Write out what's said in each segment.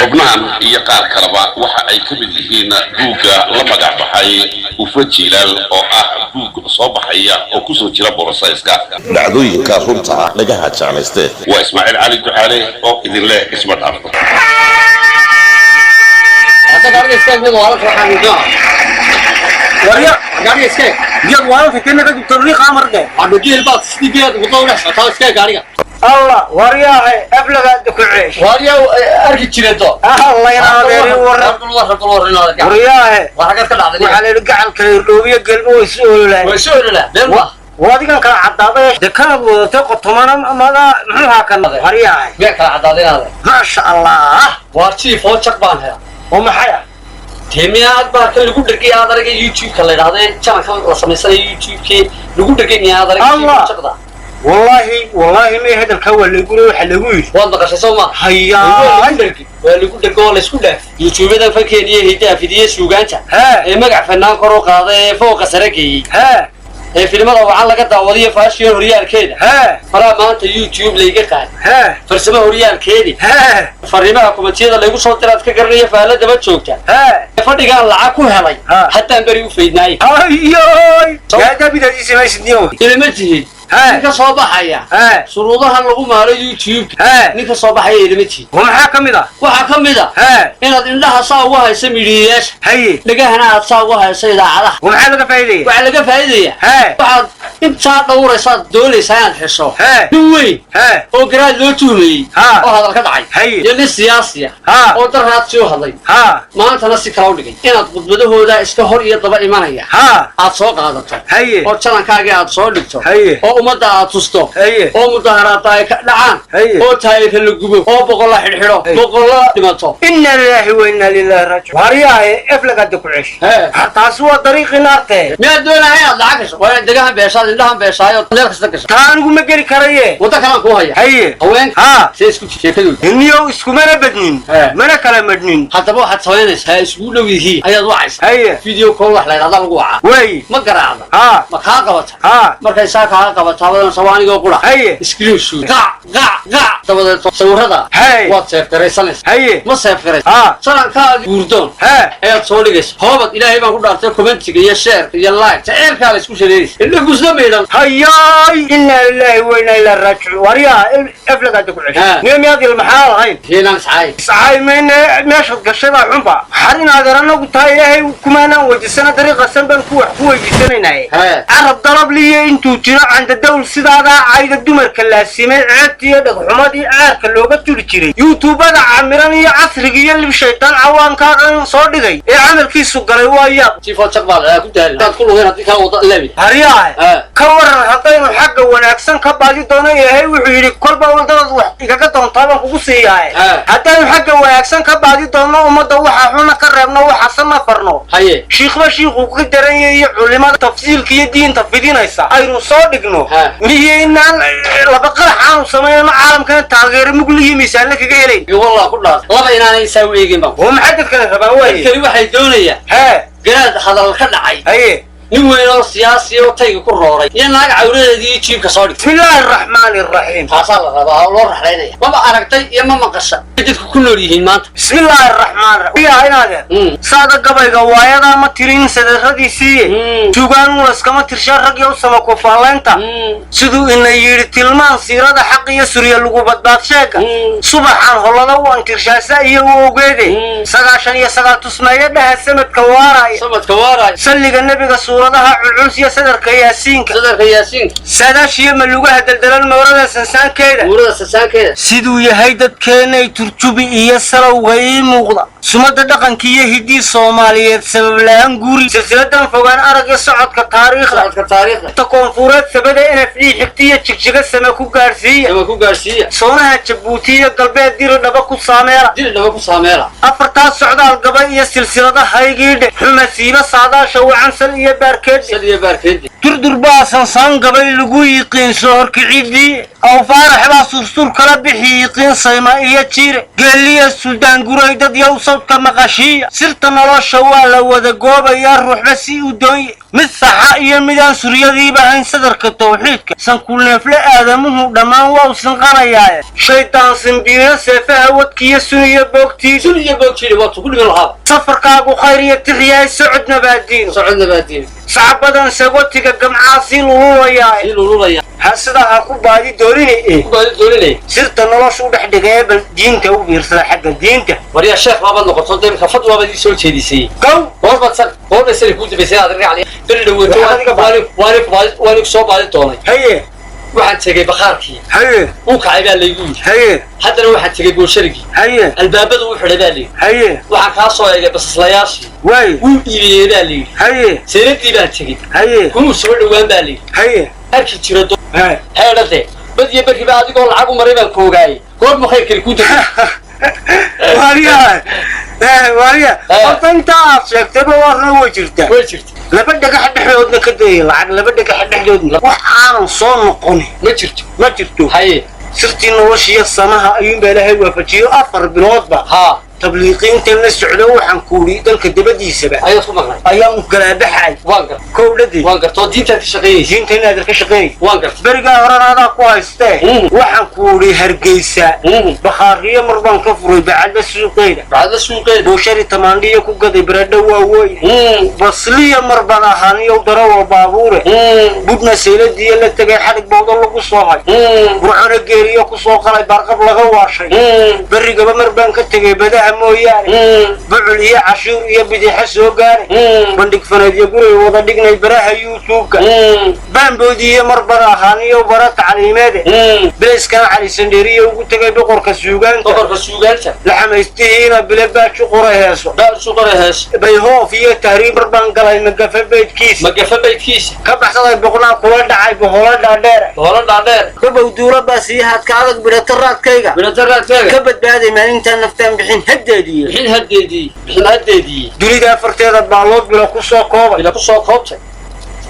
Xubnahan iyo qaar kaleba waxa ay ka mid yihiin buugga la magac baxay Ufa Jiilaal, oo ah buug soo baxaya oo kusoo jira borosayska dhacdooyinka runta dhagaha jeclayste. Waa Ismaaciil Cali Ducaale oo idinleh isma dhaafto. Hadda gaariga iska mid waa la waxaan Warya, gaariga iska miyaad waalanka kana ka tariiqa amarde? Hadda geel baad sidigeed ugu dawla socotaa, iska gaariga. Allah, waryaahe, aflagaada ku ceesh. Waarya arki jireeto. Allah ina adeeri warra. Waryaahe. Waa xagad ka dhacday? Waxaa la yidhi gacalka irdhoobiyo gelba way isu ololaay. Way soo ololaa been ma. Waa adigan kala caddaaday dee kanaad wadatay qotomana maga muxuu haa kan, waryaahe? Miyaan kala caddaaday inaade? Maasha Allah. Waar jiif oo jag baan helaa. Oo maxay ah? Dee miyaad baa kan lagu dhegay aad aragay YouTube-ka la yidhahda channelkan la samaysanaya YouTube-kii lagu dhegay, miyaad aragay? Allah. Jaqda. Wallaahi wallaahi, may hadalkaa waa lagu leey, waxaa lagu yidhi. Waad maqashay soo ma? Hayaa. Waa lagu dhego oo laysku dhaaf YouTubeadan fankeeniyo hidaha fidiye suugaanta hee ee magac fanaan kor u qaaday ee fooqa sare geeyey hee ee filimada wacan laga daawadayo fashion horyaalkeeda hee maraa maanta YouTube layga qaaday hee farsamo horyaalkeedii hee fariimaha commentiyada laygu soo diraad ka garanaya faaladaba joogta hee fadhigaan lacag ku helay Ha. haddaan beri u faydnaay. Hayoy, yaadaa bidaadii samaysid niyow. Ilama tihid hee ninka soo baxaya hee shuruudahan lagu maalo YouTube hee ninka soo baxaya ilama tihid. Oo maxaa ka mid ah? Waxaa ka mid a hee inaad indhaha saa ugu hayso midhiyeyaasha, haye dhegahana aad saa ugu hayso idaacadaha. Oo maxaa laga faa'iidaya? Waxaa laga faa'iidaya hee waxaad intaa dhowraysaad doonaysaa inaad hesho hee nin weyn hee oo garaad loo tuhmayey Ha. oo hadal ka dhacay Haye. iyo nin siyaasiya Ha. oo daraad sii u hadlay ha maantana si kala u dhigay, inaad khudbadahooda iska hor iyo daba imanaya ha aad soo qaadato haye oo channelkaagii aad soo dhigto Haye. oo ummadda aad tusto Haye. oo mudaharaada ay ka dhacaan Haye. oo taayirka la gubo oo boqolla xidhxidho, Haye. boqolla dhimato. Inna lillahi wa inna lillahi raajicuun. Waryaahe, eflagaada ku cesh. Hee. Taasi waa dariiqii naarte. Miyaad doonaya inaad lacag gasho? Waa inaad degahan beeshaad, indhahan beeshaayo, meel kasta gasho. Taa anigu ma geli karaye. Waddo kalaan kuu haya. Haye. Haweenka ha see isku sheekadooda. Niyow, iskumana badnin Hee. mana kala madhnin. Haddaba waxaad samaynaysaa isugu dhow yihiin ayaad wacaysa. Haye. Video call wax la yidhahda lagu wacaa. Way. Ma garaacda? Ha. Ma kaa qabata? Ha. Markay saa kaa qabataa badan sawaanigoo qura. Haye. Screen shoot, qac qac qac, dabadeed sawirada Haye. waad save garaysanaysaa. Haye. Ma save garaysa? Ha. Channelkaagi guurdoon hee ayaad soo dhigaysa. Hoobad Ilaahay baan ku dhaartay, commentiga iyo shareka iyo like jaceylkaa la isku shareeraysa indho gusla maydhan. Hayaay, inna lillahi wa inna ilaihi raajicuun. Waryaha, eflagaada ku cesh. Hee. Niyo, miyaad ilmaxaa lahayn? Hiinaan iscaay. Iscaay mayne, meeshaad gashay baa xunba xar in adeer anagu tahay Ilaahay kumaanaan weydiisana, dariiqasan baan ku wax ku weydiisanaynaye. Hee. Carab dalabliyo intuu jiro candadawl sidaadaa cayda dumarka laasimay, ceebtiiyo dhagxumadii caarka looga turi jiray, yuutubada camiran iyo casriga iyo lib shaytaan cawaankaagan soo dhigay ee camalkiisu galay waa yaab. Jiifoo jag baa la ku daalin hadaad ku lugayn haddii kala wada lebi. Haryaahe. Hee. Ka waran haddaynu xagga wanaagsan ka baadi doono? Ilaahay wuxuu yidhi kolba wadadaad wax igaga doontaa baan kugu siiyaaye. Hee. Haddaynu xagga wanaagsan ka baadi doonno, ummadda waxa xuna ka reebno, waxaasana farno, haye shiikhba shiikhuu ka daran yahay iyo culimada tafsiilka iyo diinta fidinaysa aynu soo dhigno, Hee. miyaynaan laba qarax aanu samaynano caalamkana taageero mugli iyo miisaanle kaga helayn? Wallah ku dhaar, laba inaanay isaa u eegin baan. Oo maxay dadkana rabaan waaye? Dadkani waxay doonayaan hee garaad hadal ka dhacay, haye nin weyn oo siyaasi oo tayga ku rooray iyo naag cawradeedii jiibka soo dhigtay. Bismillaahi araxmaani araxiim. Taasaa la rabaa oo loo raxlaynaya. Maba aragtay iyo ma maqasha dadku ku nool yihiin maanta? Bismillaahi araxmaan raxiim. Yaa inaadeer, saada gabayga waayadaa ma tirin sadarradiisiiye, sugaan layskama tirsha rag yow sama kufaalaynta, siduu ina yidhi tilmaan siirada xaq iyo surya lagu badbaadsheega, subaxaan hollada u antirshaasa iyo u ogeede, 99 tusmeeyo dhaha samadka waaraaya, samadka waaraay, salliga nebiga, suuradaha culculus iyo sadarka Yaasiinka, sadarka Yaasiinka, saadaashiyo malugaha deldelan mawrada sansaankeeda, muurada sasaankeeda, siduu yahay dadkeennay turjubi iyo salowga ii muuqda, sumada dhaqanka iyo hiddii Soomaaliyeed sabab la-aan guuri, silsiladan fogaan aragga socodka taariikhda, socodka taariikhda, ta koonfureed sabada NFD xigtiyo Jigjiga same ku gaadhsiiya, sama ku gaarsiiya, soonaha Jabuuti iyo galbeed diri dhaba ku saameela, dil dhaba ku saameela, afartaas socdaal gaba iyo silsiladahaygii dhe, xumasiiba saadaasha wacansal iyo baarkeedhe, sal iyo baarkeedi, durdur baa sansaan gabay lagu yiqiin soo horkicidii, aw Faarax baa sursuur kala bixi yiqiin sayma iyo jiire, geeliya Suldaan Guray dad yow sawdka maqashiiya, sirta nolosha waa la wada goobayaa ruuxba si u doonye. Mid saxa iyo midaan suryadiiba hayn sadarka tawxiidka sankuneefle aadamuhu dhammaan waa u sinqanayaaye shaydaan simbiiro seefaha wadkiyo suniyo boogtiid Sun iyo boogtiida waa tugu dhiman lahaaba. Safarkaagu khayr iyo tixyahay socodna baadiino. Socodna baadiino. Sacabadan sagotiga gamcaa sii lululayaaye. Sii lululaya. Ha sidaa ha ku baadi dooninay. Ku baadi dooninay. Sirta nolosha u dhex dhigay bal diinta u fiirsada xagga diinta. Waryaa sheekh baabad noqoto dee imka fatwa baad ii soo jeedisay. Gow. Goor baad san goor bay sani kuu dambaysay aad racli beri dhaweeto waani soo baadi doonay. Haye. Waxaan tegey bakhaarkii. Haye. Wuu kacay baa laygu yidhi. Haye. Haddana waxaan tegey boosharigii. Haye. Albaabadu wuu xidhay baa layidhi. Haye. Waxaan kaa soo eegay basaslayaashii. Waay. Wuu iibiyey baa layidhi. Haye. Sayladii baan tegey. Haye. Kumuu soo dhowaan baa layidhi. Haye. Arki jira Haye. Heedhade bad iyo berriba adigoo lacag u maray baan ku ogaayey goor mu khayrkani kuu degay. Waariya waariya, horta intaa aad sheegtayba warna way jirtaa. Way jirta. Laba dhagax dhexdoodna ka dayay lacag, laba dhagax dhexdoodna wax aanan soo noqonin ma jirto. Ma jirto. Haye. Sirtii noloshiyo samaha ayuunbaa Ilaahay waafajiyo 4 biloodba. Haa. Tabliiqiintan la socdo waxaan kuuri dalka dabadiisaba ayaad ku maqnay. Ayaan galaabaxay. Waan gartay. Kowdhadii. Waan gartay oo diintaad ka shaqaynaysa. Diinta inaad ka shaqaynaysa. Waan gartay. Berigaa horena adaa ku haystee. Waxaan kuuri Hargeysa bakhaariyo mar baan ka furay bacadla suuqeeda. Bacadla suuqeeda. Booshari tamaandhiyo ku gaday baradho waaweyn. Basliya mar baan ahaaniyo darawal baabuure. Budna sayladiyo la tegay xadhig bawdo lagu soo hay. Burcona geeriyo ku soo qalay baarqab laga waashay. Berrigaba mar baan ka tegay badaha mooyaane. Bucul iyo cashuur iyo bidixa soo gaaray. Bandhig faneedyo guray wada dhignay baraha YouTube-ka. Baanboodiyo mar baan ahaaniyo bara tacliimeede. Bilayskan Cali Sandheeriyo ugu tegay boqorka suugaanta. Boqorka suugaanta. Laxamaystihiina bile baaju qoray heeso. Baaju qoray heeso. Bayhoof iyo tahriib mar baan galay magafa beydkiisa. Magafa beydkiisa. Ka baxsaday boqnaa kula dhacay bohola dhaadheer. Bohola dhaadheer. Kabow duula baa siihaadka adag bidhata raadkayga. Bidhata raadkayga. Ka badbaaday maalintaan naftaan bixin haddeedii. Bixin haddeedii. Bixin haddeedii. Dunida afarteeda baalood bilo ku soo koobay. Bilo ku soo koobtay.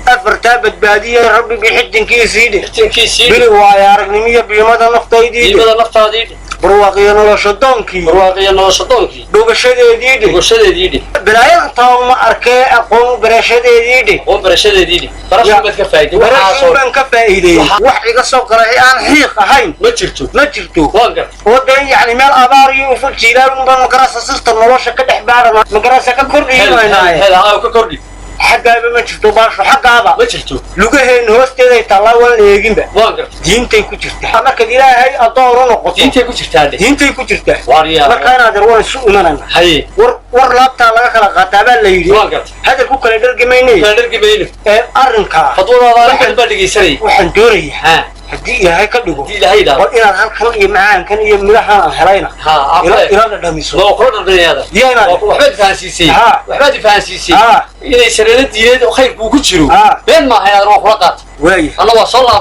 Afartaa badbaadiya rabbi xidinkiisii dheh. Xidinkiisii. Bili waayo aragnimiyo biimada naftaydii. Biimada naftaadii. Barwaaqiyo nolosha doonkii. Barwaaqiyo nolosha doonkii. Dhugashadeedii dheh. Dhugashadeedii dheh. Bilaayada taa ma arkee aqoon barashadeedii dheh. Aqoon barashadeedii dheh. Barasho baad ka faa'iiday. Barasho baan ka faa'iiday. Wax iga soo qaray aan xiiq ahayn. Ma jirto. Ma jirto. Waan gartay. Oo dan yacni meel abaar iyo uful jiilaal unbaan magarasa sirta nolosha ka dhex baadhana magarasa ka kordhiyimaynaaye. Hel haa ka kordhi. Xaggaaba ma jirto baasho xaggaaba ma jirto. Lugaheen hoosteeday taallaa waan la eeginba. Waan gartay. Diintay ku jirtaa. Markaad Ilaahay addoon u noqoto. Diintay ku jirtaa. Diintay ku jirtaa. Waaryaa. Marka inaad yar waan isu imanayna. Haye. War war laabtaa laga kala qaataa baa la yidhi. Waan gartay. Hadal ku kala dhergi mayne. Kala dhergi mayne. Ee arrinkaa. Fatwadaada arrinkan baa dhegeysanayay. Waxaan doonayaa. Ha. Haddii Ilaahay ka dhigo. Haddii Ilaahay yidhaahdo. War inaad halkan iyo macaankan iyo midhahan aan helayna. Ha. Ila dhadhamiso. Waa kula dhadhamiyaada. Iyo inaad. Waxbaad fahansiisay. Ha. Waxbaad fahansiisay. Ha. Inay shareero diineed oo khayrku ku jiro. Ha. Been maaha inaad waa kula qaato. Waay. Alla waa soo laab.